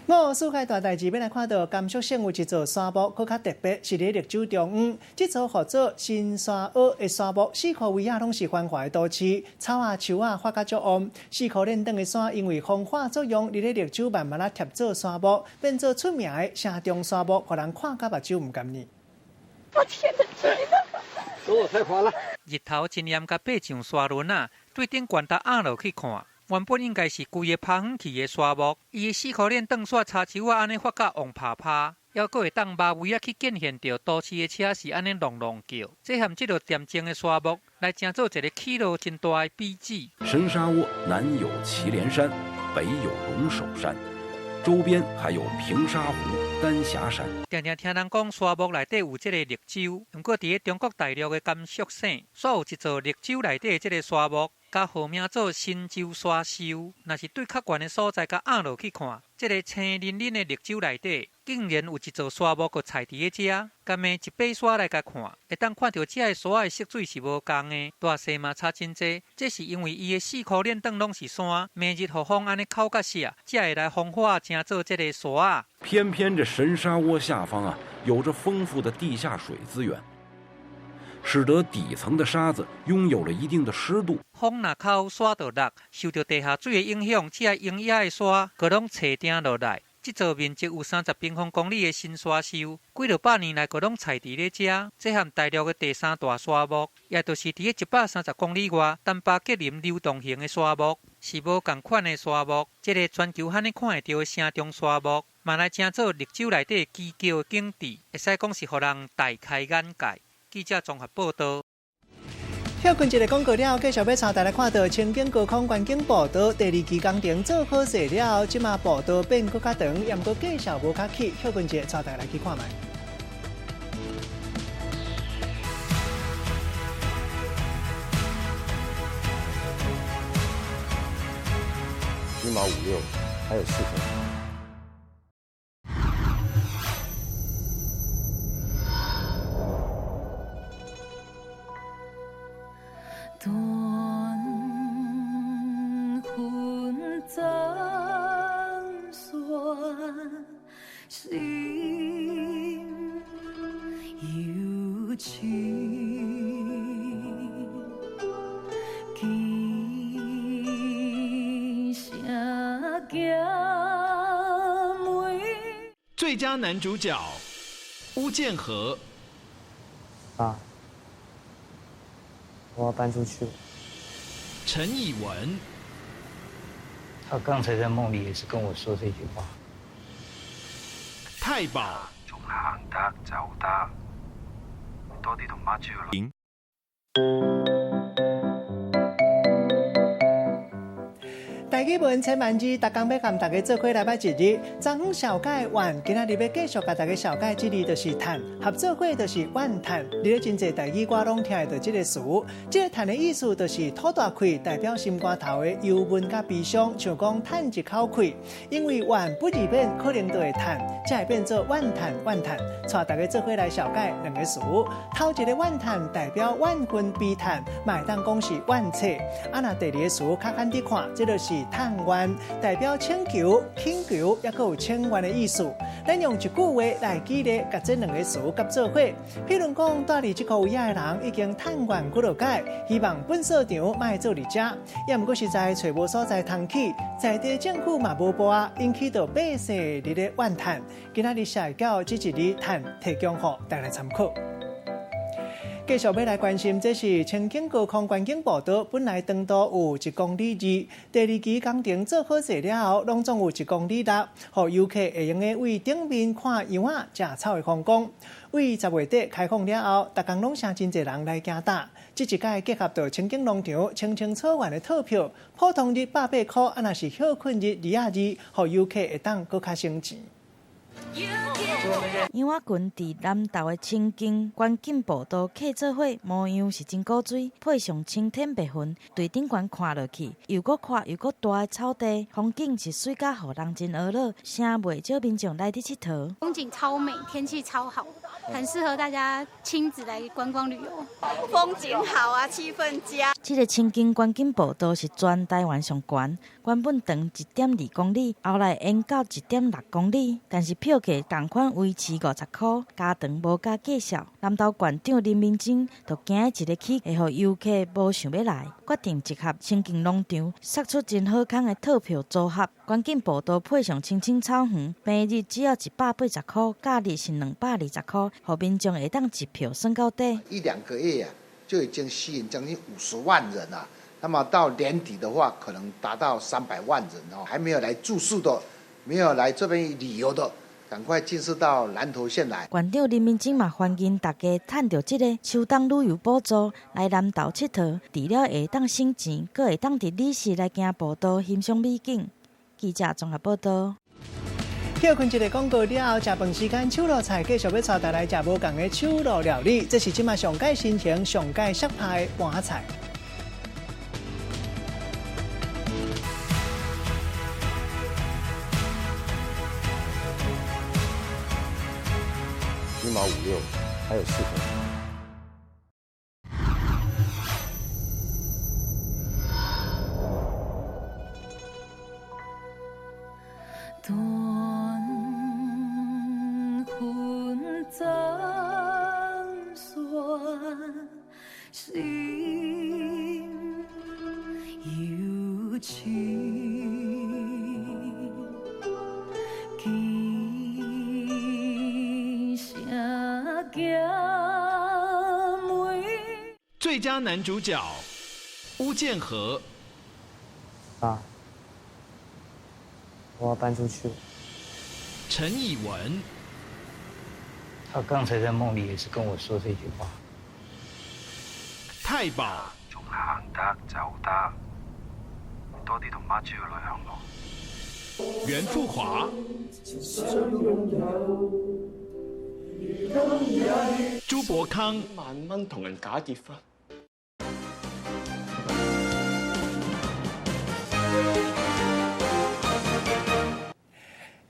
五世界大代誌，欲來看到甘肅省有一座沙漠，閣較特別，是佇綠洲中央。這座號做新沙塭的沙漠，四箍圍仔攏是繁華的都市，草仔樹仔發甲足旺。四箍連長的山，因為風化作用，佇咧綠洲慢慢仔疊做沙漠，變做出名的城中沙漠，予人看甲目睭毋甘願。我天哪，天哪！哦，太滑了。日頭真炎，共爬上沙崙仔，對頂懸頭壓落去看。原本應該是規个拍遠去的沙漠，伊的四箍連長煞柴樹仔按呢發甲黃趴趴，猶閣會當馬尾仔去見現著都市的車是按呢隆隆叫。這和這座恬靜的沙漠來成做一个起落真大的比擬。神沙窩南有祁連山，北有龍首山，周邊還有平沙湖、丹霞山。定定聽人講沙漠內底有這个綠洲，毋過佇咧中國大陸的甘肅省，煞有一座綠洲內底的這个沙漠。共號名做神州沙丘，若是對較懸的所在共壓落去看，這个青淋淋的綠洲內底，竟然有一座沙漠閣徛佇咧遮。敢會一爬沙來共看，會當看著遮的沙的色水是無仝的，大細嘛差真濟。這是因為伊的四箍連長攏是山，暝日予風按呢烤甲爍，才會來風化成做這个沙仔。偏偏這神沙窩下方啊，有著豐富的地下水資源。使得底層的沙子擁有了一定的濕度。風若烤，沙就落，受著地下水的影響，這營養的沙閣攏斜定落來。這座面積有30平方公里的新沙丘，幾落百年來閣攏徛佇咧遮。這和大陸的第三大沙漠，也就是佇咧130公里外丹巴吉林流動型的沙漠，是無仝款的沙漠。這个全球罕會看會著的城中沙漠，嘛來成做綠洲內底奇巧的景致，會使講是予人大開眼界。記者綜合報道。歇睏一个廣告了，繼續欲帶大家看到清境高空環境步道第二期工程做好勢了，這馬步道變閣較長，也毋過繼續無較起。歇睏一下，帶大家來去看覓。一毛五六，還有4分。斷魂斬旋，心有情，轻聲行最佳男主角巫建和。爸，我要搬出去。陈以文。他剛才在夢裡也是跟我說這句話。太保。仲行得走得，多啲同媽住咯。台語文千萬字，逐工欲共大家做伙來捌一字。昨昏紹介怨，今仔日欲繼續共大家紹介這字就是嘆，合做伙就是怨嘆。佇咧真濟台語歌攏聽會著這个詞。這个嘆的意思就是吐大氣，代表心肝頭的憂悶佮悲傷，像講嘆一口氣。因為怨不二變，可能就會嘆，才會變做怨嘆怨嘆。帶大家做伙來紹介兩个詞。頭一个怨嘆代表怨恨悲嘆，嘛會當講是怨切。啊，若第二个詞較簡單看，這就是嘆願，代表請求、懇求，抑閣有請願的意思。咱用一句話來舉例，共這兩个詞合做伙。譬如講，住佇這箍位仔的人已經嘆願幾落擺，希望糞掃場莫做佇遮。抑毋過實在揣無所在通去，在地政府嘛無步啊，引起著百姓佇咧怨嘆。今仔日寫會到這一字嘆，提供予大家參考。繼續欲來關心，這是清境高空觀景步道，本來長度有1.2公里，第二期工程做好勢了後，攏總有1.6公里，予遊客會用得對頂面看羊仔食草的風光。對10月底開放了後，逐工攏誠真濟人來行搭。這一擺結合著清境農場、青青草原的套票，普通日180箍，啊若是歇睏日22，予遊客會當閣較省錢。羊仔群佇南投的清境觀景步道客做伙，模樣是真古錐，配上青天白雲，對頂懸看落去，又閣闊又閣大的草地，風景是媠甲予人真懊惱，誠袂少民眾來佇𨑨迌。風景超美，天氣超好，很適合大家親子來觀光旅遊。風景好啊，氣氛佳。這个清境觀景步道是全台灣上懸，原本長1.2公里，後來延到1.6公里，但是票價仝款維持50箍，加長無加介紹。南投縣長林明珍就驚一个起會予遊客無想欲來，決定集合清境農場，殺出真好康的套票組合。觀景步道配上青青草原，平日只要180箍，假日是220箍，予民眾會當一票耍到底。一兩個月啊，就已經吸引將近50萬人啊。那麼到年底的話，可能達到300萬人哦。還沒有來住宿的，沒有來這邊旅遊的，趕快進駐到南投縣來。縣長林明珍嘛歡迎大家趁著這个秋冬旅遊補助來南投𨑨迌，除了會當省錢，閣會當佇禮時來行步道欣賞美景。記者綜合報導。歇睏一个廣告了後，食飯時間，手路菜繼續欲帶大家來食無仝的手路料理。這是這馬上蓋新型、上蓋適拍的盤菜。一毛56，還有4分。斷魂斬旋，心猶痴，輕聲行梅。最佳男主角巫建和。爸，我要搬出去。陳以文。他剛才在夢裡也是跟我說這句話。太保。仲行得走得，多啲同媽出去旅行咯。袁富華。朱伯康。萬蚊同人假結婚。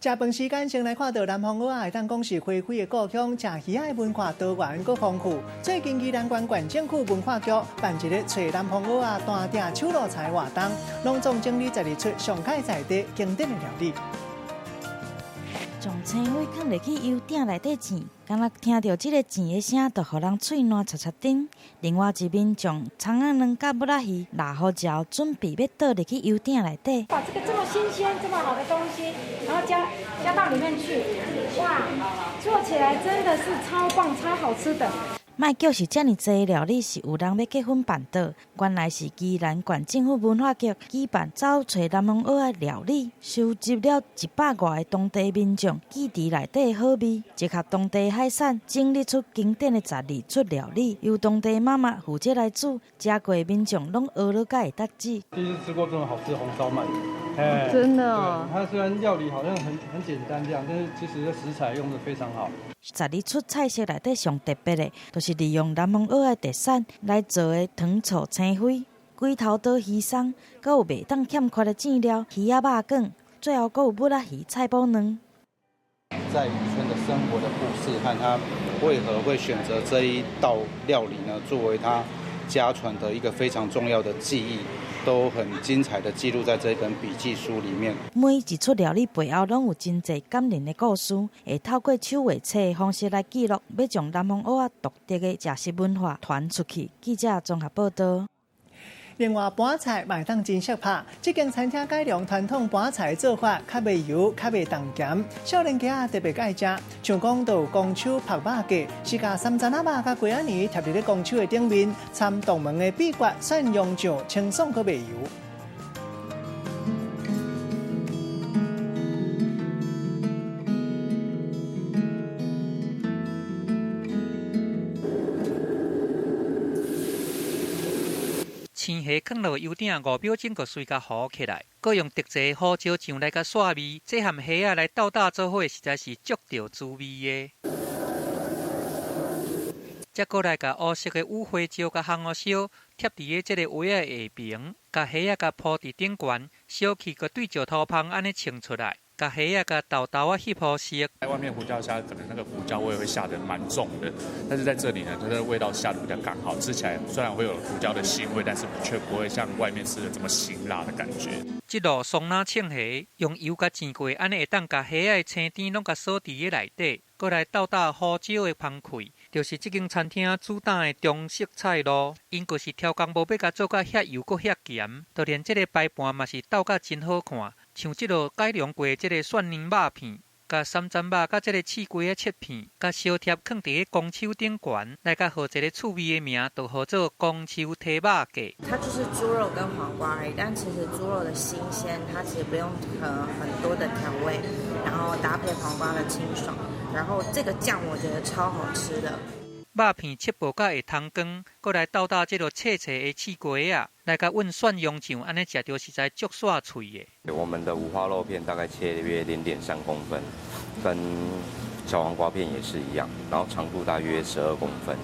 食飯時間，先來看著南方蚵仔，會當講是花卉的故鄉，食魚仔的文化多元閣豐富。最近宜蘭縣縣政府文化局辦一个揣南方蚵仔單鼎手路菜活動，攏總整理12出上蓋在地經典的料理。將青花囥入去油鼎內底煎，敢若聽著這个煎的聲，就予人喙瀾擦擦甜。另外一面將蔥仔卵佮物仔魚抐好之後，準備欲倒入去油鼎內底。把這個這麼新鮮、這麼好的東西，然後加到裡面去，哇，做起來真的是超棒、超好吃的。莫叫是遮爾濟料理是有人欲結婚辦桌，原來是宜蘭縣政府文化局舉辦走揣南方蚵仔料理，收集了100外个當地民眾記佇內底的好味，結合當地海產，整理出經典的12出料理，由當地媽媽負責來煮，食過的民眾攏學了甲會得止。第一次吃過這麼好吃的紅燒鰻，欸，真的哦。它雖然料理好像很簡單這樣，但是其實食材用得非常好。12出菜色內底上特別的，就是利用南方蚵仔特產來做的糖醋青花、鬼頭刀魚鬆，閣有袂當欠缺的醬料魚仔肉卷，最後閣有物仔魚菜脯卵。在漁村的生活的故事和他為何會選擇這一道料理呢？作為他家傳的一個非常重要的記憶，都很精彩的記錄在這本筆記書裡面。每一出料理背後攏有真濟感人的故事，會透過手畫冊的方式來記錄，欲將南方蚵仔獨特的食食文化傳出去。記者綜合報道。另外，盤菜嘛會當真適拍，這間餐廳改良傳統盤菜做法，較袂油，較袂重鹹，少年家特別愛食。像講就有公手曝肉粿，是共三層仔肉佮雞仔泥疊佇咧公手的頂面，摻獨門的秘訣蒜蓉醬，清爽閣袂油。青蝦囥落油鼎5秒鐘就隨共糊起來，閣用特製胡椒醬來共煞味，這和蝦仔來鬥打做伙，實在是足著滋味的。再閣來共烏色的五花椒佮烘胡椒貼佇咧這个蚵仔下爿，共蝦仔共鋪佇頂懸，燒氣閣對石頭芳按呢穿出來。共蝦仔共豆豆仔翕予熟。在外面胡椒蝦可能那個胡椒味會下得蠻重的，但是在這裡呢，它的味道下得比較剛好，吃起來雖然會有胡椒的腥味，但是卻不會像外面吃的這麼辛辣的感覺。這道酸辣青蝦用油共煎過，按呢會當共蝦仔的青甜攏共鎖佇咧內底，閣來鬥打胡椒的芳氣，就是這間餐廳主打的中式菜路。𪜶閣是超工無欲共做甲遐油閣遐鹹，就連這个擺盤嘛是鬥甲真好看。像這道改良過的這个蒜泥肉片，共三層肉佮這个刺雞仔切片，共相貼囥佇咧公手頂懸，來共予一个趣味的名，就號做公手提肉粿。它就是豬肉跟黃瓜而已，但其實豬肉的新鮮，它其實不用很多的調味，然後搭配黃瓜的清爽，然後這個醬我覺得超好吃的。肉片切薄甲會通光，閣來鬥打這个脆脆的刺雞仔，來共溫蒜蓉醬，按呢食著實在足煞喙的。我們的五花肉片大概切約0.3公分，跟小黃瓜片也是一樣，然後長度大約12公分。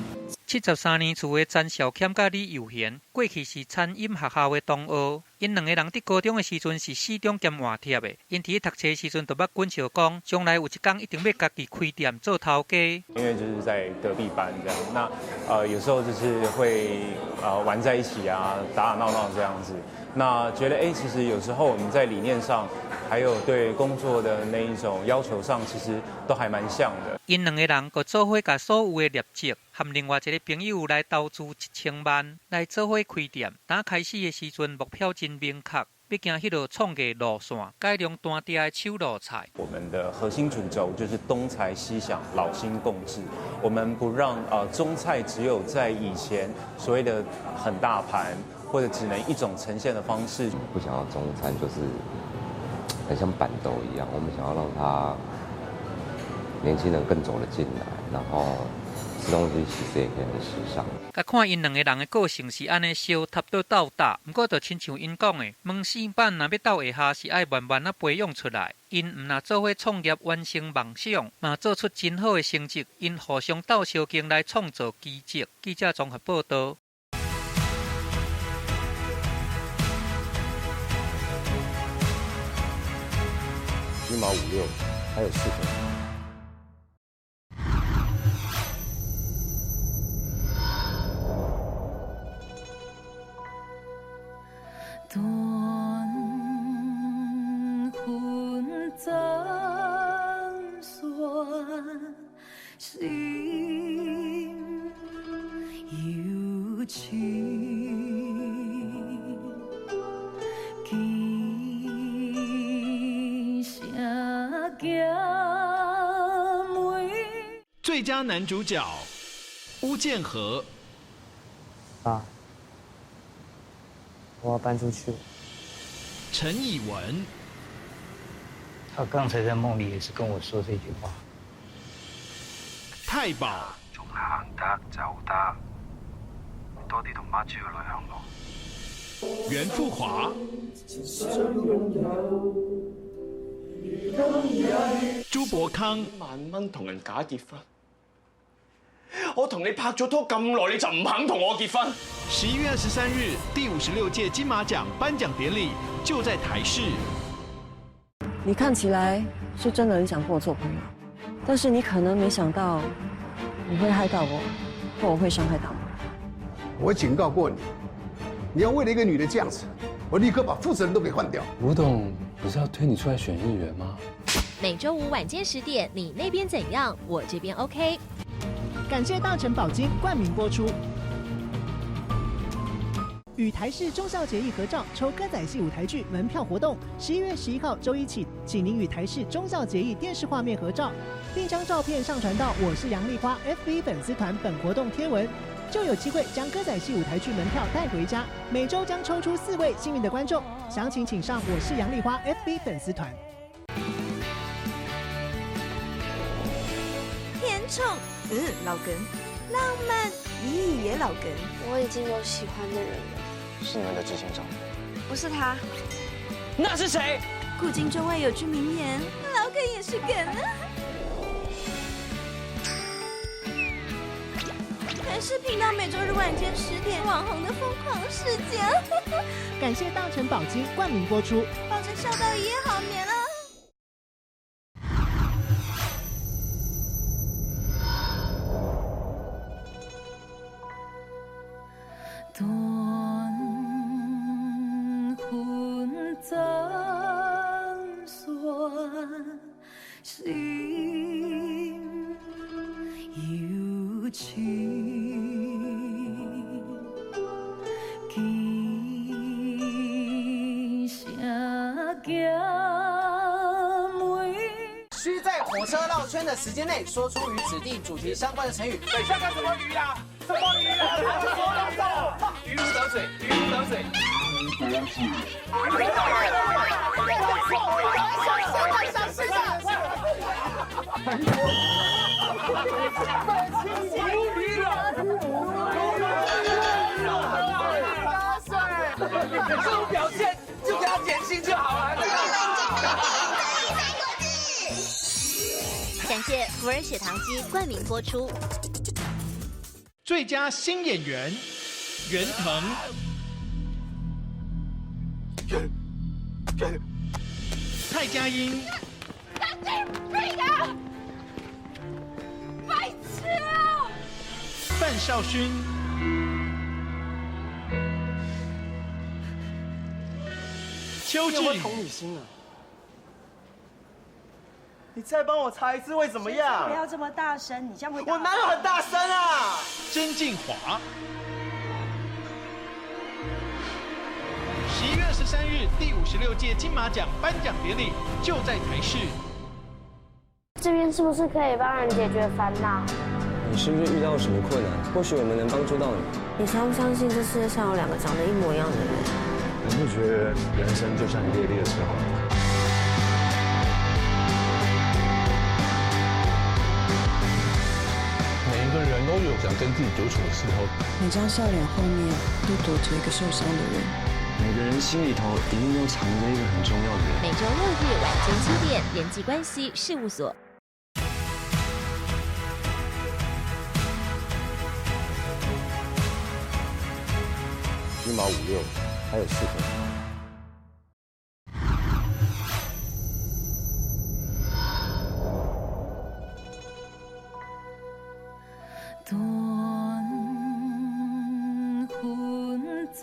73年厝的詹少謙佮李幼賢，過去是餐飲學校的同學。𪜶兩個人佇高中的時陣是死忠兼換帖的。𪜶佇咧讀冊的時陣就捌滾笑講，將來有一天一定欲家己開店做頭家。因為就是在隔壁班這樣，那有時候就是會玩在一起啊，打打鬧鬧這樣子。那覺得其實有時候我們在理念上，還有對工作的那一種要求上，其實都還蠻像的。𪜶兩個人閣做伙共所有的業績，和另外一個朋友來投資1000萬來做伙開店。當開始的時陣，目標真明確，欲行彼落創意路線，改良單調的手路菜。我們的核心主軸就是東菜西想，老新共治。我們不讓中菜只有在以前所謂的很大盤，或者只能一種呈現的方式。不想要中餐就是很像板豆一樣，我們想要讓它年輕人更走得進來，然後吃東西其實也可以很時尚。共看𪜶兩個人的個性是按呢相差不多鬥打，毋過就親像𪜶講的，門死板若欲鬥會下，是愛慢慢仔培養出來。𪜶毋若做伙創業完成夢想，嘛做出真好的成績。𪜶互相鬥相共來創造奇蹟。記者綜合報道。一毛56，還有4個。斷魂残，痴，轻声剑眉。最佳男主角巫建和。爸，我要搬出去。陈以文。他刚才在梦里也是跟我说这句话。太保。仲行得走得，多啲同媽出去旅行咯。袁富華。朱伯康。萬蚊同人假結婚，我同你拍咗拖咁耐，你就唔肯同我結婚？11月23日，第56屆金馬獎頒獎典禮就在台視。你看起來是真的很想跟我做朋友，但是你可能沒想到你會害到我，或我會傷害到你。我警告過你，你要為了一個女的這樣子，我立刻把負責人都給換掉。吳董不是要推你出來選議員嗎？每週五晚間10點，你那邊怎樣？我這邊 OK。感謝大成寶金冠名播出。與台視忠孝節義合照抽歌仔戲舞台劇門票活動，11月11號週一起，請您與台視忠孝節義電視畫面合照，並將照片上傳到我是楊麗花 FB 粉絲團本活動貼文，就有機會將歌仔戲舞台劇門票帶回家。每週將抽出4位幸運的觀眾，詳情請上我是楊麗花 FB 粉絲團。甜寵，老梗，浪漫，咦，也老梗。我已經有喜歡的人了。是你們的執行長？不是他。那是誰？古今中外有句名言，老梗也是梗啊。台視頻道每週日晚間10點，網紅的瘋狂世界。感謝大成寶金冠名播出，保證笑到一夜好眠啊！斷魂斬線，心猶痴，輕聲劍眉。需在火車繞圈的時間內說出與指定主題相關的成語。等一下幹什麼魚啊？什麼魚啊？魚不得水，魚不得水。這種表現就給他減薪就好了。感謝福爾血糖機冠名播出。最佳新演員袁騰、蔡佳音、神經病啊！白痴啊！范少勳、邱志你有沒有同理心啊？你再幫我查一次會怎麼樣？不要這麼大聲，你這樣會。我哪有很大聲啊？曾靜華。11月23日，第56屆金馬獎頒獎典禮就在台視。這邊是不是可以幫人解決煩惱？你是不是遇到什麼困難？或許我們能幫助到你。你相不相信這世界上有兩個長得一模一樣的人？你不覺得人生就像一列列車嗎？每一個人都有想跟自己獨處的時候。每張笑臉後面都躲着一個受傷的人。每個人心裡頭一定都藏着一個很重要的人。每週六日晚間7點，人際關係事務所。金毛56，還有4顆。斷魂斬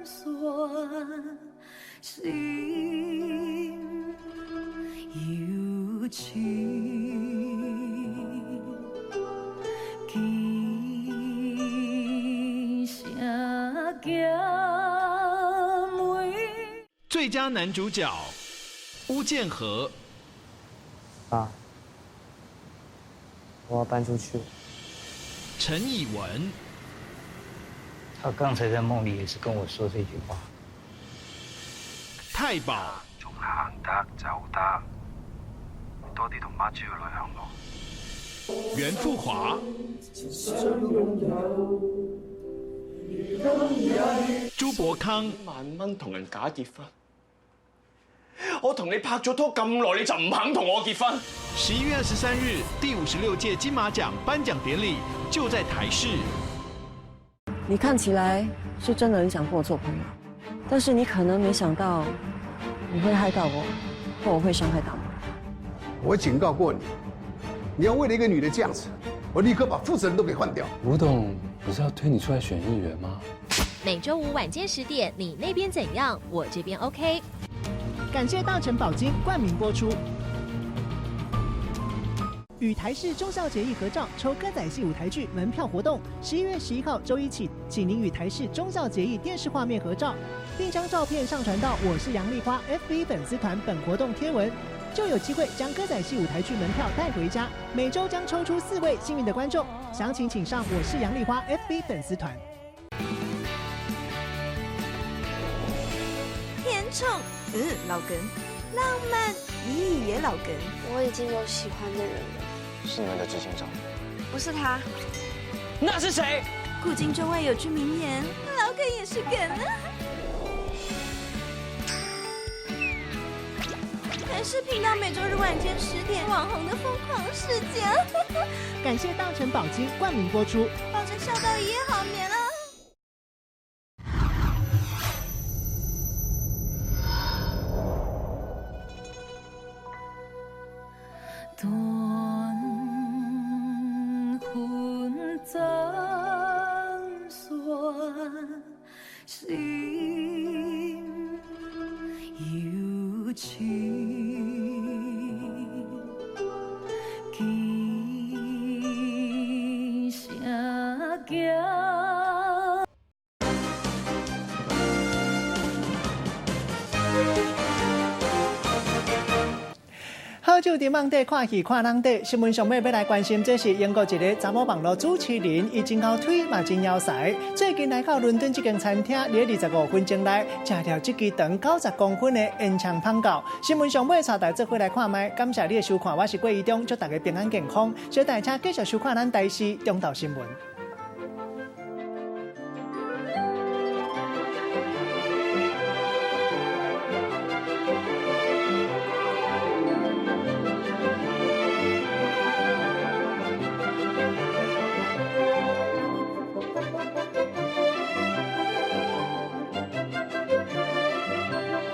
線，心猶痴，輕最佳男主角巫建和。爸，我要搬出去。陈以文。他剛才在夢裡也是跟我說這句話。太保。仲行得走得，多啲同媽出去旅行咯。袁富華。朱伯康。萬蚊同人假結婚，我同你拍咗拖咁耐，你就唔肯同我結婚？11月23日，第56屆金馬獎頒獎典禮就在台視。你看起來是真的很想跟我做朋友，但是你可能沒想到，你會害到我，或我會傷害到你。我警告過你，你要為了一個女的這樣子，我立刻把負責人都給換掉。吳董不是要推你出來選議員嗎？每週五晚間10點，你那邊怎樣？我這邊 OK。感謝大成寶金冠名播出。與台視忠孝節義合照抽歌仔戲舞台劇門票活動，11月11號週一起，請您與台視忠孝節義電視畫面合照，並將照片上傳到我是楊麗花 FB 粉絲團本活動貼文，就有機會將歌仔戲舞台劇門票帶回家。每週將抽出4位幸運的觀眾，詳情請上我是楊麗花 FB 粉絲團。甜寵，老梗；浪漫，咦，也老梗。我已經有喜歡的人了。是你們的執行長？不是他。那是誰？古今中外有句名言，老梗也是梗啊。台視頻道每週日晚間10點，網紅的瘋狂世界。感謝大成寶金冠名播出，保證笑到一夜好眠啊！斷魂斬線，心有情，起聲行。好酒佇網底看戲看人底，新聞上尾欲來關心，這是英國一个查某網路主持人，伊真𠢕推嘛真枵才。最近來到倫敦這間餐廳，佇25分鐘內食掉這支長90公分的煙腸芳狗。新聞上尾帶大家做伙來看覓，感謝你的收看，我是郭怡中，祝大家平安健康。小弟請繼續收看咱台視中晝新聞。